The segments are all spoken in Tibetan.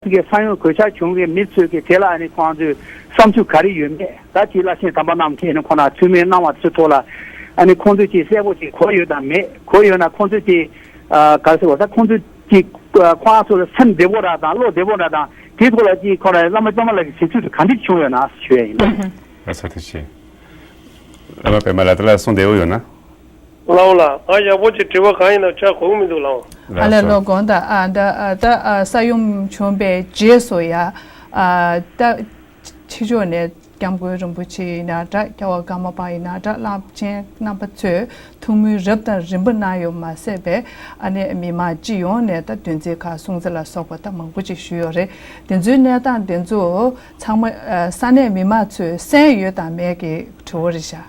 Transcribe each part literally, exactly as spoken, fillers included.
གི་ས་ཡོམ་གོད་ཆག་བྱུང་གི་མི་ཚོས་ཀྱི་དེ་ལ་ཨ་ནི་ཁོང་ཚོས་བསམ་ཚུལ་ག་རེ་ཡོད་མེད། ད་དེ་བླ་ཆེན་དམ་པ་རྣམས་ཀྱིས་ནི་ཁོ་ན་ཐུགས་སྨོན་གནང་བ་ཚོའི་ཐོག་ལ་ཨ་ནི་ཁོང་ཚོས་ཀྱི་གསལ་པོ་ཅིག་གོ་ཡོད་དམ་མེད། གོ་ཡོད་ན་ཁོང་ཚོས་ཀྱི་ཨ་ག་རེ་ཟེར་བ་ད་ཁོང་ཚོས་ཀྱི་ཨ་ཁོང་ཚོ་ལ་སེམས་བདེ་པོ་ར་དང་བློ་བདེ་པོ་ར་དང་དེའི་ཐོག་ལ་ཀྱི་ཁོ་ར་བླ་མ་གཙང་མ་ལགས་ཀྱི་བྱེད་ཚུལ་དེ་ག་འདྲ་བྱུང་ཡོད་ན་ཞུ་ཡ་ཡིན། ལགས་སོ། ཐུགས་རྗེ་ཆེ། བླ་མ་པད་མ་ལགས། དེ་ལ་གསུང་བདེ་བོ་ཡོད་ན། ལགས་འོང་ལགས། ང་ཡག་པོ་ཅིག་དྲི་བ་གང་ཡིན་ན་ཆ་གོ་གི་མི་འདུག་ལགས་འོང་། ཨ་ལས། ལགས་སོ། ལོ་དགོངས་དག་ཨ་ད་ཨ་ད་ཨ་ས་ཡོམ་བྱུང་བའི་རྗེས་སུ་ཡ་ཨ་ད་ཕྱི་ཕྱོགས་ནས་སྐྱབས་མགོན་རིན་པོ་ཆེ་ཡིན་ན་འདྲ། རྒྱལ་བ་ཀརྨ་པ་ཡིན་ན་འདྲ། བླ་ཆེན་རྣམ་པ་ཚོས་ཐུགས་སྨོན་རབ་དང་རིམ་པ་གནང་ཡོད་མ་ཟད་པའི་ཨ་ནི་མི་མང་སྤྱི་ཡོངས་ནས་ད་དོན་ཚན་ཁག་སྲུང་བརྩི་ལ་སོགས་པ་ད་མང་པོ་ཅིག་ཞུས་ཡོད་རེད། དེ་ཚོའི་གནས་སྟངས་དེ་ཚོ་ཚང་མ་ཨ་ས་གནས་མི་མང་ཚོས་གསན་ཡོད་དམ་མེད་ཀྱི་དྲི་བ་རེད་ཤག་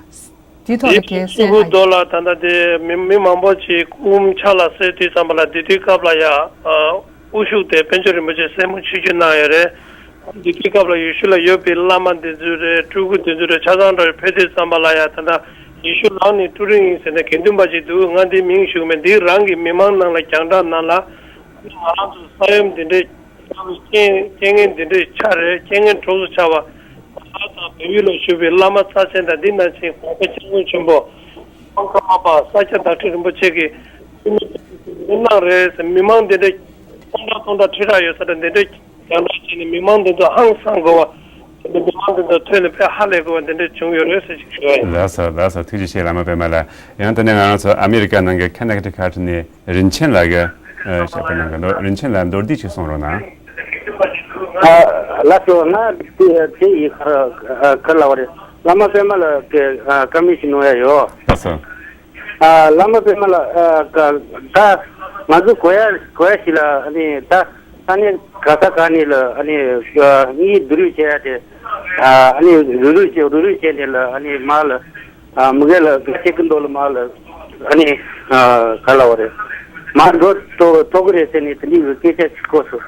དེའི་ཐོག་ལ་དེའི་གལ་གསལ་ཤུ་གུ་ན་ཡིན། རྡོ་ལ་ད་ལྟ་དེ་མི་མི་མང་པོ་ཅིག་སྐུ་ཕུང་ཕྱག་ལ་གསོལ་དུས་ཙམ་པ་ལ་དེ་དུས་སྐབས་ལ་ཡ་ཨ་དབུ་བཞུགས་དེ་དཔལ་འབྱོར་རིན་པོ་ཆེ་གསན་མོ་ཆིབས་བསྒྱུར་གནང་ཡོད་རེད། དེ་དུས་སྐབས་ལ་ཡུལ་ཤུལ་ལ་ཡོད་པའི་བླ་མ་དེ་ཚོ་རེད། སྤྲུལ་སྐུ་དེ་ཚོ་རེད། ཆ་ཚང་འདྲ་ཕེབས་དུས་ཙམ་པ་ལ་ཡ་ད་ལྟ་ཡེ་ཤུ་ལགས་ནི་ཀྲུའུ་རིན་ཡིན་ཟེར་ནས་དགེ་འདུན་པ་ཅིག་འདུག་ང་འདིའི་མིང་ཞུ་གི་མེད། འདི་རང་གི་མི་མང་ནང་ལ་རྒྱང་བསྒྲགས་ནང་ལ་ང་རང་ཚོ་ས་ཡོམ་འདི་འདྲའི་རྐྱེན་རྐྱེན་ངན་འདི་འདྲའི་ཆགས་རེད། རྐྱེན་ངན་གྲོགས་སུ་ཆགས་པ། ད་ལྟ་བལ་ཡུལ་ལ་བཞུགས་པའི་བླ་མ་རྩ་ཆེན་དང་འདི་ནང་བཞིན་གོང་ས་སྐྱབས་མགོན་ཆེན་པོ་ཀརྨ་པ་ས་སྐྱ་བདག་ཁྲི་རིན་པོ་ཆེ་གིས་ཐུགས་སྨོན་གནང་རེད་ཟེར། མི་མང་འདི་འདྲ་སྟོང་ཕྲག་སྟོང་ཕྲག་ཁྲི་ཕྲག་ཡོད་ས་རེད། འདི་འདྲ་རྒྱང་བསྒྲགས་བྱས་ནས་མི་མང་འདི་ཚོ་ཧང་སང་དགོས་པ། འདི་འདྲ་མི་མང་འདི་ཚོ་ཐོས་ནས་དཔེ་ཧ་ལས་དགོས་པ་འདི་འདྲ་བྱུང་ཡོད་རེད་ཟེར་ཞིག་ཞུ་བ་ཡིན། ལགས་སོ། ལགས་སོ། ཐུགས་རྗེ་ཆེ་བླ་མ་པད་མ་ལགས། ཡང་དེ་ནས་ང་རང་ཚོ་ཨ་མི་རི་ཀ་ནང་གི་ཁ་ན་ཁ་ཊི་ཁ་ཊི་ནས་རིན་ཆེན་ལགས་ཀྱིས་ཨ་བཤད་པ་ནང་གི་མདོ། རིན་ཆེན་ལགས་མདོར་བསྡུས་ཅིག་གསུང་རོགས་གནང་། ཨ་ལགས་སོ། ང་དེ་དེ་ཡི་ཁར་ཨ་ཁར་ལབ་པ་རེད། བླ་མ་པད་མ་ལགས་ཀྱི་ཨ་བཀའ་མོལ་ཞིག་གནང་ཡ་ཡོད། ལགས་སོ། ཨ་བླ་མ་པད་མ་ལགས། ཨ་ཀ་ད་ང་ཚོ་གོ་ཡ་གོ་ཡ་ཞིག་ལ་ཨ་ནི་ད་ས་གནས་ག་ས་ག་ནས་ལ་ཨ་ནི་ཨ་དངུལ་བསྡུ་རུབ་བྱེད་ཡ་དེ་ཨ་ཨ་ནི་རུབ་རུབ་བྱེད་རུབ་རུབ་བྱས་ནས་ལ་ཨ་ནི་མར་ལ། ཨ་མི་སྒེར་ལ་དགའ་ཆེ་ཀུན་ཏོ་ལ་མ་ལ་ཨ་ནི་ཨ་ག་ལ་བ་རེད། མ་འགྲོ་ཐོ་ཐོ་གི་རེད་ཟེར་ནས་དེ་འདྲའི་སྐད་ཆ་ཞིག་གོ་སོང་།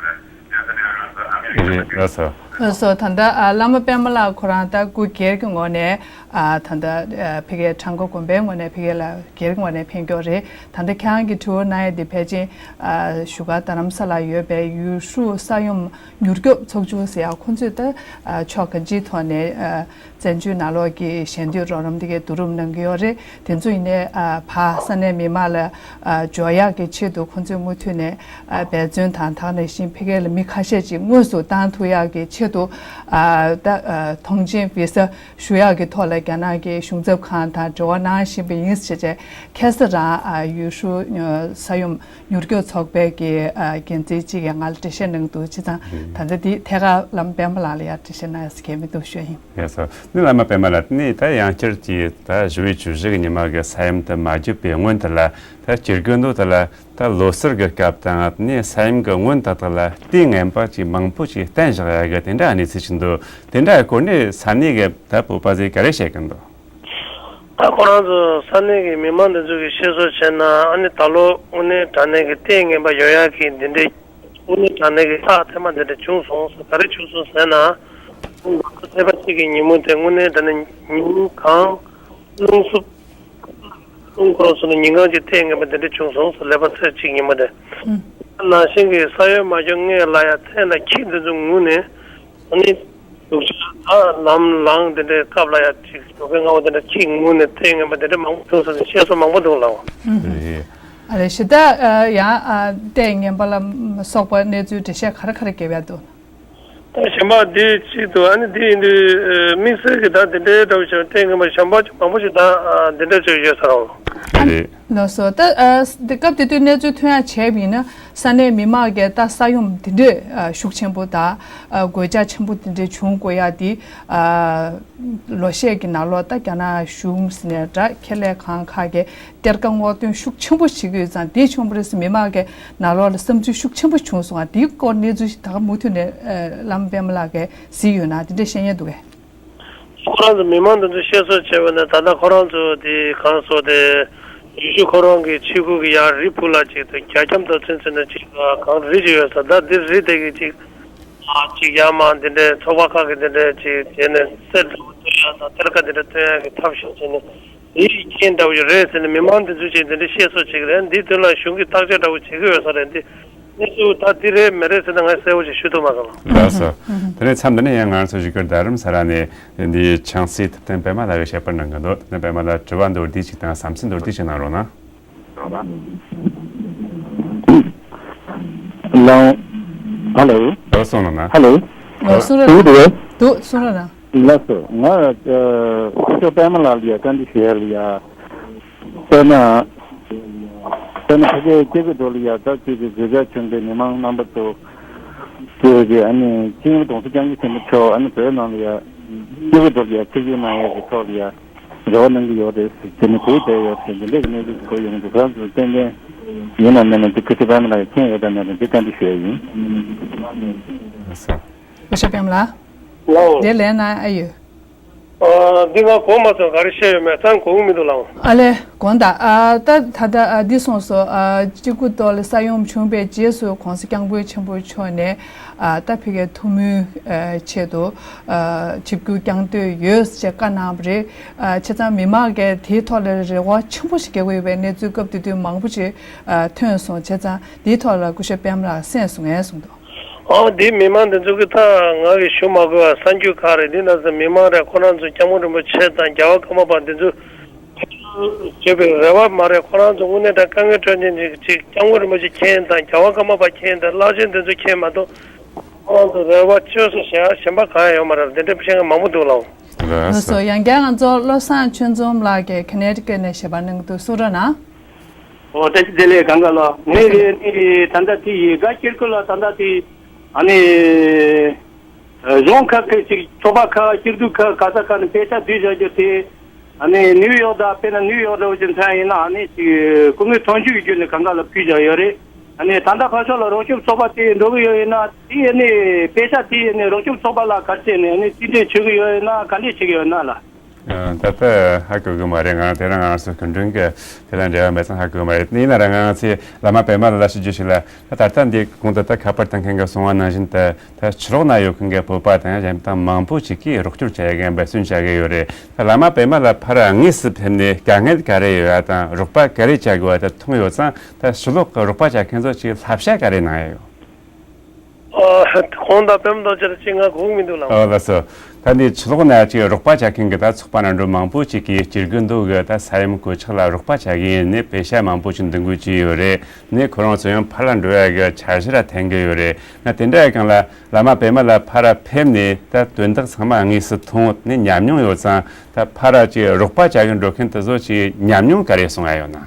རེད། ལགས་སོ། ལགས་སོ། ད་ལྟ་ཨ་བླ་མ་པད་མ་ལགས་ཁོ་རང་ད་སྐུ་སྒེར་གྱི་ངོས་ནས་ཨ་ད་ལྟ་ཨ་ཕ་གིའི་གྲངས་ཀ་དགོན་པའི་ངོས་ནས་ཕ་གི་ལ་སྒེར་གྱི་ངོས་ནས་ཕན་གྱི་ཡོད་རེད། ད་ལྟ་ཁྱེད་རང་གི་དྲི་བ་གནང་ཡས་དེ་ཕལ་ཆེར་ཨ་བཞུགས་སྒར་རྡ་རམ་ས་ལར་ཡོད་པའི་ཡུལ་ཤུལ་ས་ཡོམ་མྱུར་སྐྱོབ་ཚོགས་ཆུང་ཟེར་ཡ་ཁོང་ཚོས་ད་ཨ་ཕྱོགས་གང་ཅིའི་ཐོག་ནས་ཨ། བཙན་བྱོལ་ནང་ལོགས་ཀྱི་ཞལ་འདོན་རོགས་རམ་དེ་གའི་བསྡུ་རུབ་གནང་གི་ཡོད་རེད། དེ་ཚོ་ཡིན་ནའི་ཨ་ཕ་ས་གནས་མི་མང་ལ་ཨ་འབྱོར་ཡག་གི་ཆེད་དུ་ཁོང་ཚོས་མུ་མཐུད་ནས་ཨ་འབད་བརྩོན་དང་། ད་ག་ནང་བཞིན་ཕ་གི་ལ་མི་ཁ་ཤས་ཅིག་དངོས་སུ་བཏང་ཐུབ་ཡག་གི་ཆེད་དུ་ཨ་ད་ཨ་ཐོངས་མཆན་བི་ས་ཞུ་ཡག་གི་ཐོག་ལ་རྒྱ་ནག་གི་གཞུང་ཚབ་ཁང་དང་འབྲེལ་བ་གནང་བཞིན་པ་ཡིན་ཟེར་བྱས། ཁ་སང་རང་ཨ་ཡུལ་ཤུལ་ཨ་ས་ཡོམ་མྱུར་སྐྱོབ་ཚོགས་པའི་གི་ཨ་འགན་འཛིན་གཅིག་གིས་ང་ལ་འགྲེལ་བཤད་གནང་འདུག་བྱས་ཙང་། ད་ལྟ་འདི་ཐད་ཀར་བླ་མ་པད་མ་ལགས་ལ་ཡང་འགྲེལ་བཤད་གནང་ཡག་གི་མི་འདུག་ཞུ་ཡ་ཡིན། ལགས་སོ། ནི་བླ་མ་པད་མ་ལགས། ནི་ད་ཡང་བསྐྱར་གྱི་ད་ཞི་བའི་བཅུ་བཞི་གི་ཉི་མ་གི་ས་ཡོམ་དུ་མ་བརྒྱུད་པའི་སྔོན་དུ་ལ་ད་སྤྱིར་དགོན་དུ་དུ་ལ་ད་ལོ་གསར་གི་སྐབས་དང་ནི་ས་ཡོམ་གི་སྔོན་ད་དག་ལ་ལྟས་ངན་པ་ཅིག་མང་པོ་ཅིག་བསྟན་བཞག་ཡ་གི་དེ་འདྲ་གནས་ཚུལ་ཞིག་འདུག་དེ་འདྲ་གི་སྐོར་ནི་ས་གནས་གི་ད་བོད་པ་ཚོས་ག་རེ་བཤད་གི་འདུག་ད་ཁོ་རང་ཚོ་ས་གནས་ཀྱི་མི་མང་འདི་ཚོ་གིས་བཤད་སྲོལ་བྱས་ན། ཨ་ནི་ད་ལོ་དངོས་གནས་དྲང་གནས་ཀྱི་ལྟས་ངན་པ་ཡོང་ཡག་གི་འདི་འདྲའི་དངོས་གནས་དྲང་གནས་ཀྱི་རྟགས་མཚན་མ་འདི་འདྲ་བྱུང་སོང་ཟེར། ག་རེ་བྱུང་སོང་ཟེར་ན། ཚེས་པ་གཅིག་གི་ཉིན་མོ་དེ་དངོས་གནས་དྲང་གནས་ཉིན་གང་རླུང་འཚུབ། རླུང་ཁོ་རང་ཚོ་ནི་ཉིན་གང་ཅིག་ལྟས་ངན་པ་འདི་འདྲ་བྱུང་སོང་ཟེར། ལེགས་པ་ཚེས་གཅིག་ཉིན་མོ་དེ། ནང་བཞིན་གྱི་ས་ཡོམ་མ་བྱུང་སྔོན་ལ་ཡ་ཚལ་ནང་ཁྱི་འདི་ཚོ་ངུ་ནས། ཨ་ནི། ལུག་ཅག་དང་ལམ་ལངས་དེ་འདྲའི་སྐབས་ལ་ཡ་ཅིག་ལུག་གི་རྔ་བོ་དེ་འདྲ་ཁྱི་ངུ་ནས་ལྟས་ངན་པ་དེ་འདྲ་མང་པོ་བྱུང་སོང་ཟེར་བཤད་སྲོལ་མང་པོ་འདུག་ལགས། ཨ་ལས་ཞེ་ད་ཡང་ལྟས་ངན་པ་ལ་སོགས་པ་གནས་ཚུལ་འགྲེལ་བཤད་ག་རེ་ག་རེ་རྒྱབ་ཡ་འདུག་ད་གཞན་པ་འདི་གཅིག་འདུག་ཨ་ནི་འདི་ཡིན་དུས་དམིགས་བསལ་གྱི་ད་དེ་འདྲའི་འདྲ་བོ་ཞིག་ལྟས་ངན་པ་གཞན་པ་ཅིག་མང་པོ་ཞིག་ད་འདི་འདྲ་ཅིག་ཡོད་ས་རེད། ལགས་སོ། ད་ཨ་འདི་སྐབས་དེ་དུས་གནས་ཚུལ་ཐོན་ཡག་བྱས་པ་ཡིན་ན། ས་གནས་མི་མང་གིས་ད་ས་ཡོམ་འདི་འདྲས་ཨ་ཤུགས་ཆེན་པོ་དང་ཨ་གོད་ཆག་ཆེན་པོ་འདི་འདྲས་བྱུང་དགོས་ཡག་འདི་ཨ་ལོ་ཤས་ཀྱི་ནང་ལོགས་ད་རྒྱ་ནག་གཞུང་ཟེར་ནས་འདྲ། ཁེ་ལས་ཁང་ཁག་གིས་གཏེར་ཁ་སྔོག་འདོན་ཤུགས་ཆེན་པོ་བྱེད་ཀྱི་ཡོད་ཙང་། འདི་བྱུང་བ་རེད་ཟེར་མི་མང་གི་ནང་ལོགས་ལ་བསམ་ཚུལ་ཤུགས་ཆེན་པོ་བྱུང་སོང་ང་། འདིའི་སྐོར་གནས་ཚུལ་ཞིག་ད་ག་མུ་མཐུད་ནས་ཨ་བླ་མ་པད་མ་ལགས་ཀྱིས་གཟིགས་ཡོད་ན་དེ་འདྲས་བཤད་མཁན་འདུག་གས། ཁོ་རང་ཚོ་མི་མང་དེ་ཚོ་བཤད་སྲོལ་བྱས་པ་ན། ད་ལྟ་ཁོ་རང་ཚོ་དེ་གང་སོ་དེ་ཡུལ་ཤུལ་ཁོ་རང་གི་ཕྱི་ཁུལ་གྱི་ཡར་རི་ཕུག་ལ་ཅིག་དང་རྒྱ་ཁྱམས་དང་ཚུན་ཚོད་ནས་ཅིག་གང་རི་ཅིག་ཡོད་ས། ད་དེ་རི་དེ་གི་ཅིག་ཨ་ཅིག་ཡར་མར་འདི་འདྲའི་ཚོགས་པ་ཁག་གི་འདི་འདྲའི་ཅིག་བྱས་ནས་གསེར་འདྲ་བོ་བཏོན་ཡག་དང་གཏེར་ཁ་འདི་འདྲ་བཏོན་ཡག་གི་ཐབས་ཤེས་བྱས་ནས། དེའི་རྐྱེན་འདྲ་བོ་ཞིག་རེད་ཟེར་ནས་མི་མང་འདི་ཚོས་ཅིག་འདི་འདྲ་བཤད་སྲོལ་ཅིག་རེད། འདིའི་དོན་ལ་གཞུང་གིས་བརྟག་དཔྱད་འདྲ་བོ་བྱེད་ཀྱི་ཡོད་ས་རེད། འདི་ གནས་ཚུལ་ད་འདི་རེད་མི་རེད་ཟེར་ན་ང་གསལ་པོ་ཞིག་ཞུ་ཐུབ་མ་སོང་། ལགས་སོ། དེ་ནས་མཚམས་འདི་ནས་ཡང་ང་ཚོ་བཞུགས་སྒར་རྡ་རམ་ས་ལ་ནས་འདི་ཆང་སའི་ཐུབ་བསྟན་པད་མ་ལགས་ཀྱིས་བཤད་པར་གནང་གི་འདུག་དེ་ནས་པད་མ་ལགས་དྲི་བ་མདོར་བསྡུས་ཅིག་དང་བསམ་ཚུལ་མདོར་བསྡུས་ཅིག་གནང་རོགས་གནང་། ལགས། ཧ་ལོ། ལགས་སོ་གནང་ན། ཧ་ལོ། ལགས་སོ་ར། འདུག་འདུག་འདུག་སོ་ར་ར། ལགས་སོ། ང་ཨ་སྐུ་ཞབས་པད་མ་ལགས་ལ་ཡ་བཀའ་འདྲི་ཞུ་ཡ་ལ་ཡ། དཔེར་ན། དཔེར་ན་ཕ་གིའི་སྐྱེ་དགུའི་འགྲོ་ལ་ཡ་ད་ཅིག་གི་བརྗོད་བྱ་བྱུང་པའི་མི་མང་རྣམ་པ་ཚོ་ཚོས་ཀྱི་ཨ་ནི་སྤྱི་ཡོངས་གདུང་སེམས་བསྐྱངས་རྒྱ་ཆེན་པོ་མཆོག་ཨ་ནི་བོད་ནང་ལ་ཡ་སྐྱེ་དགུའི་འགྲོ་ལ་ཡ་ཆིབས་བསྒྱུར་གནང་ཡས་ཀྱི་ཐོག་ལ་ཡ་རེ་བ་གནང་གི་ཡོད་རེད་ཟེར་དེ་ནི་བོད་བསྡད་ཡོད་ཟེར་འདི་འདྲས་ཀྱི་གནས་ཚུལ་གོ་ཡོང་འདུག་ཁོ་རང་ཚོ་ཏན་ཏན་ཡིན་ནམ་མིན་ནམ་དེ་ཁུ་ཚུར་པད་མ་ལགས་ཀྱིས་མཁྱེན་ཡོད་དམ་མེད་དམ་དེ་བཀའ་འདྲི་ཞུ་ཡ་ཡིན། ལགས་སོ། སྐུ་ཞབས་པད་མ་ལགས། ལའོ། དེ་ལན་གནང་ཨ་ཡོད། ཨ། འདི་ང་གོ་མ་སོང་། ག་རེ་བཤད་ཡོད་མེད་ཙང་གོ་གི་མི་འདུག་ལགས། ཨ་ལས། དགོངས་དག་ཨ། ད་ད་ལྟ་ཨ་འདི་གསུངས་སོ། ཨ་སྐྱེ་དགུ་ཐོག་ལ་ས་ཡོམ་བྱུང་བའི་རྗེས་སུ་༸གོང་ས་༸སྐྱབས་མགོན་ཆེན་པོ་མཆོག་ནས་ཨ་ད་ཕ་གིའི་ཐུགས་སྨོན་ཨ་ཆེད་དུ་ཨ་ཆིབས་བསྒྱུར་བསྐྱང་འདོད་ཡོད་ཅེས་བཀའ་གནང་བ་རེད། ཨ་བྱས་ཙང་མི་མང་གིས་དེའི་ཐོག་ལ་རེ་བ་ཆེན་པོ་ཞིག་རྒྱག་གི་ཡོད་པའི་གནས་ཚུལ་སྐབས་དེ་དུས་མང་པོ་ཞིག་ཨ་ཐོན་སོང་། བྱས་ཙང་དེའི་ཐོག་ལ་སྐུ་ཞབས་པད་མ་ལགས་གསན་སོང་ངས་གསུངས་འདུག་ཨོ་འདི་མི་མང་འདི་ཚོ་གི་ད་ང་གི་ཞུ་མ་དགོས་པ་གསར་འགྱུར་ག་རེ་འདི་ན་ཚོ་མི་མང་རེད། ཁོ་རང་ཚོ་སྐྱབས་མགོན་རིན་པོ་ཆེ་དང་རྒྱལ་བ་ཀརྨ་པ་འདི་ཚོ་བྱེད་པའི་རེ་བ་མ་རེད། ཁོ་རང་ཚོ་དངོས་གནས་དྲང་དཀའ་ངལ་འཕྲད་མཁན་ཅིག་ཅིག་སྐྱབས་མགོན་རིན་པོ་ཆེ་མཁྱེན་དང་རྒྱལ་བ་ཀརྨ་པ་མཁྱེན་དང་བླ་ཆེན་འདི་ཚོ་མཁྱེན་མ་གཏོགས་ཁོ་རང་ཚོ་རེ་བ་ཆོས་སུ་གཞན་གཞན་པ་གང་ཡང་ཡོད་མ་རེད། འདི་འདྲའི་བཤད་མཁན་མང་པོ་འདུག་ལགས། ལགས་སོ། ཡང་བསྐྱར་ང་ཚོ་བློ་བཟང་ཆོས་འཛོམས་ལགས་ཀྱིས་ཁ་ནེ་ཊི་ཀཊ་ནས་ཞལ་པར་གནང་གི་འདུག་གསུང་རོགས་གནང་། ཨོ་བཀྲ་ཤིས་བདེ་ལེགས། གང་ག་ལ་ངས་རེད་ནི་ད་ལྟ་དེ་ཡི་ག་སྐྱེ་རྒུ་ལ་ད་ལྟ་དེ་ཨ་ནི་གཞུང་ཁག་གི་ཅིག་ཚོགས་པ་ཁག་སྐྱེ་རྒུ་ཁག་ག་ས་ཁག་ནས་དཔེ་ཆ་བསྡུས་བཞག་རྒྱུ་དེ་ཨ་ནི་ནིའུ་ཡོག་དང་དཔེར་ན་ནིའུ་ཡོག་འདྲ་བོ་ཅིག་མཚོན་ཡིན་ན་ཨ་ནི་ཅིག་སྐུ་ངོ་མཐོང་ཆོས་ཀྱི་བརྒྱུད་ནས་གང་ག་ལ་ཕུལ་བཞག་ཡོད་རེད། ཨ་ནི་ད་ལྟ་ཕར་ཕྱོགས་ལ་རོགས་སྐྱོབ་ཚོགས་པ་དེ་འགྲོ་གི་ཡོད་ཡིན་ན་དེ་ཨ་ནི་དཔེ་ཆ་དེ་ཨ་ནི་རོགས་སྐྱོབ་ཚོགས་པ་ལ་ག་རེ་བྱས་ནས་ཨ་ནི་རྩིས་སྤྲོད་བྱེད་གི་ཡོད་ཡིན་ན་ག་འདྲས་བྱེད་གི་ཡོད་ན་ལ། ད་ལྟ་ཧ་གོ་གི་མ་རེད། ང་དེ་རིང་ང་ཚོ་སྐུ་མགྲོན་གྱི་དེ་ལ་འབྲེལ་བ་མེད་ཙང་ཧ་གོ་གི་མ་རེད། ཡིན་ན་ར་ང་ཚོས་བླ་མ་པད་མ་ལ་ལ་ཞུ་རྒྱུ་ཞིག་ལ་ད་ད་ལྟ་འདི་གོང་དུ་ད་ཁ་པར་བཏང་མཁན་གྱིས་གསུངས་པ་ནང་བཞིན་དུ་ད་ཕྱི་ལོགས་ན་ཡོད་མཁན་གྱི་བོད་པ་དང་གཞན་དང་མང་པོ་ཅིག་གིས་རོགས་སྐྱོར་བྱ་ཡ་གི་འབད་བརྩོན་བྱ་གི་ཡོད་རེད། ད་བླ་མ་པད་མ་ལ་ཕར་དངོས་སུ་ཕེབས་ནས་དཀའ་ངལ་ག་རེ་ཡོད་ཡ་དང་རོགས་པ་ག་རེ་བྱ་དགོས་ཡ་ད་མཐོང་ཡོད་ཙང་ད་ཕྱི་ལོགས་ཀྱི་རོགས་པ་བྱ་མཁན་ཚོ་ཅིག་བསླབ་བྱ་ག་རེ་གནང་ཡ་ཡོད། ཨ། གོང་དང་པད་མ་རྡོ་རྗེ་ལ་ཅིག་ང་གོ་གི་མི་འདུག་ལགས། ཨོ་ལགས་སོ། ད་འདི་ཕྱི་ལོགས་ན་ཅིག་རོགས་པ་བྱ་མཁན་གྱི་ད་ཚོགས་པ་ནང་འགྲོ་མང་པོ་ཅིག་གིས་སྐྱེ་རྒུ་མདོ་གི་ད་ས་ཡོམ་གོད་ཆག་ལ་རོགས་པ་བྱ་གི་ཡིན་ནི་དཔེ་ཆ་མང་པོ་ཅིག་འདོན་དགོས་ཀྱི་ཡོད་རེད། ནི་ཁོ་རང་ཚོ་ཡང་ཕར་ལ་འགྲོ་ཡ་གི་འཆར་གཞི་ར་འཐེན་གི་ཡོད་རེད། ང་དེ་འདྲ་ཡ་གང་ལ་བླ་མ་པད་མ་ལ་ཕར་ར་ཕེབས་ནས་ད་དོན་དག་ཚང་མ་དངོས་སུ་མཐོང་ནི་ཉམས་མྱོང་ཡོད་ཙང་ད་ཕར་ར་ཅིག་རོགས་པ་བྱ་གི་འགྲོ་མཁན་དེ་ཚོ་ཅིག་ཉམས་མྱོང་ག་རེ་གསུང་ཡ་ཡོད་ན།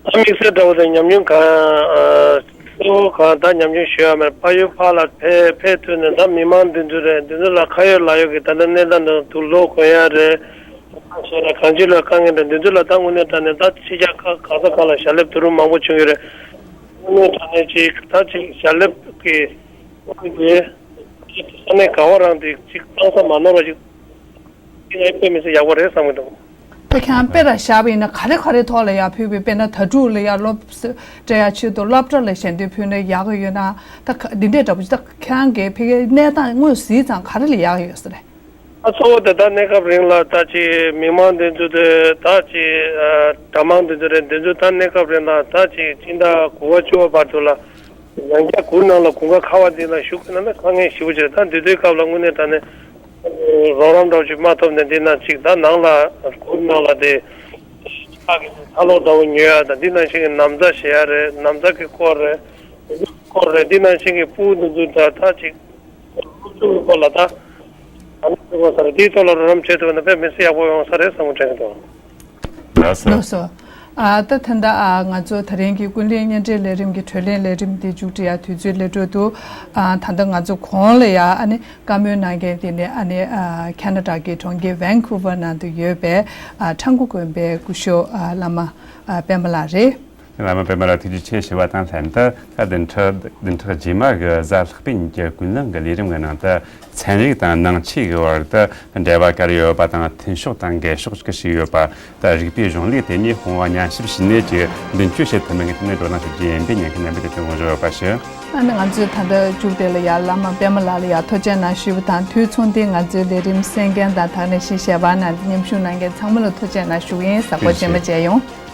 ད་དམིགས་བསལ་འདྲ་བོ་དང་ཉམས་མྱོང་གང་གཙོ་བོ་གང་ད་ཉམས་མྱོང་ཞུ་ཡ་མེད། ཕ་ཡུལ་ཕར་ལ་ཕེབས་ཕེབས་དུས་ནས་ད་མི་མང་འདི་ཚོ་རེད། འདི་ཚོ་ལ་ཁ་ཡོད་ལག་ཡོད་ཀྱི་ད་ལྟ་གནས་སྟངས་འདི་དུག་ལོག་གོན་ཡ་རེད། ཁ་ཤས་ལ་གང་ཅི་ལ་དཀའ་ངལ་འདྲ་འདི་ཚོ་ལ་ད་དངོས་གནས་དྲང་གནས་ད་ཕྱི་རྒྱལ་ཁག་ག་ས་ག་ལ་ཞལ་འདེབས་བསྡུ་རུབ་མང་པོ་བྱུང་ཡོད་རེད། དངོས་གནས་དྲང་གནས་ཅིག་ད་ཅིག་ཞལ་འདེབས་ཀྱི་ས་གནས་ག་བ་རང་དེ་ཅིག་གཏང་ས་མ་ནོར་བ་ཅིག་ངས་དཔེ་མི་སྲིད་ཡག་པོ་རེད་བསམ་གྱི་འདུག་དཔེ་ཁྱང་དཔེ་ར་བཞག་པ་ཡིན་ན་ག་རེ་ག་རེ་ཐོག་ལ་ཡར་ཕུལ་བའི་དཔེར་ན་ད་ཕྲུག་ལ་ཡར་སློབ་གསོ་སྤྲད་ཡ་ཆེད་དུ་སློབ་གྲྭ་ལ་ཞལ་འདེབས་ཕུལ་ན་ཡག་གི་ཡོད་ན་ད་ག་འདི་འདྲས་འདྲ་པོ་ཅིག་ད་ཁྱེད་རང་གིས་ཕ་གིའི་གནས་སྟངས་དངོས་གཟིགས་ཙང་ག་རེ་ལ་ཡག་ཡོད་ས་རེད། ཨ་གཙོ་བོ་དེ་ད་གནས་སྐབས་རིང་ལ་ད་ཅིག་མི་མང་འདི་ཚོ་དེ་ད་ཅིག་ཨ་གྲྭ་མང་འདི་ཚོ་རེད། འདི་ཚོ་ད་གནས་སྐབས་རིང་ལ་ད་ཅིག་སྤྱི་ཟླ་དགུ་པ་བཅུ་པ་བར་དུ་ལ་ཡང་བསྐྱར་གུར་ནང་ལ་དགུན་ཁ་ཁ་བ་འདི་ལ་བཞུགས་ན་ན་དཀའ་ངལ་ཞེ་པོ་ཅིག་རེད། ད་འདི་དུས་སྐབས་ལ་དངོས་གནས་དྲང་གནས་རོགས་རམ་འདྲ་བོ་ཅིག་མ་ཐོབ་ནས་འདི་ན་ཅིག་ད་ནང་ལ་གུར་ནང་ལ་དེ་ཁ་གི་ཚ་གློག་འདྲ་བོ་ཉོ་ཡ་དང་འདི་ནང་བཞིན་གྱི་ན་བཟའ་བཞེས་ཡ་རེད། ན་བཟའ་གི་སྐོར་རེད། སྐོར་རེད། འདི་ནང་བཞིན་གྱི་སྤུ་གུ་འདི་ཚོ་ད་ད་ཅིག་སློབ་སྦྱོང་གི་སྐོར་ལ་ད་ཨ་ནི་ཟེར་བ་ས་རེད། འདིའི་ཐོག་ལ་རོགས་རམ་བྱེད་ཐུབ་ན་དཔེ་མི་སྲིད་ཡག་པོ་ཡོང་ས་རེད་བསམ་གྱི་འདུག་ལགས་སོ། ལགས་སོ། ཨ་ད་ད་ལྟ་ཨ་ང་ཚོ་ད་རིང་གི་ཀུན་གླེང་བརྙན་འཕྲིན་ལས་རིམ་གྱི་དྲི་ལན་ལས་རིམ་འདི་མཇུག་སྒྲིལ་ཡ་དུས་ཚོད་སླེབས་འགྲོ་འདུག་ཨ་ད་ལྟ་ང་ཚོ་གོང་ལ་ཡ་ཨ་ནི་བཀའ་མོལ་གནང་མཁན་དེ་ནི་ཨ་ནི་ཨ་ཁ་ན་ཌ་གི་གྲོང་ཁྱེར་ཝན་ཁུ་ཝར་ནང་དུ་ཡོད་པའི་ཨ་ཁྲ་འགུ་དགོན་པའི་སྐུ་ཞབས་ཨ་བླ་མ་ཨ་པད་མ་ལགས་རེད། བླ་མ་པད་མ་ལགས་ཐུགས་རྗེ་ཆེ་ཞུ་བ་དང་ལྷན་དུ་ད་བདུན་ཕྲག་བདུན་ཕྲག་རྗེས་མ་གི་གཟའ་ལྷག་པའི་ཉིན་གྱི་ཀུན་གླེང་གི་ལས་རིམ་གྱི་ནང་དུ་ཚན་རིག་དང་ནང་ཆོས་ཀྱི་བར་དུ་འབྲེལ་བ་ག་རེ་ཡོད་པ་དང་མཐུན་ཕྱོགས་དང་འགལ་ཕྱོགས་ག་ཞིག་ཡོད་པ། ད་རིགས་པའི་གཞུང་ལུགས་དེ་ཉིད་སྤོང་བ་ཉམས་ཞིབ་བྱས་ནས་ཀྱི་མདུན་སྐྱོད་བྱེད་ཐུབ་མིན་གྱི་ཐད་ནས་བགྲོ་གླེང་ཞུ་རྒྱུ་ཡིན་པའི་ཉན་མཁན་རྣམ་པས་དེ་དོན་དགོངས་ཞུ་བ་ཞུ། ཨ་ནི་ང་ཚོས་ད་ལྟ་མཇུག་དེ་ལ་ཡ་བླ་མ་པད་མ་ལགས་ལ་ཡ་ཐུགས་རྗེ་གནང་ཞུས་པ་དང་དུས་མཚུངས་ཏེ་ང་ཚོའི་ལས་རིམ་གསན་མཁན་དང་ད་ནས་གཞི་ཞལ་པར་ནང་མཉམ་ཞུགས་གནང་མཁན་ཚང་མ་ལ་ཐུགས་རྗེ་གནང་ཞུ་གི་ཡིན། གཟའ་འཁོར་རྗེས་མ་མཇལ་ཡོང་།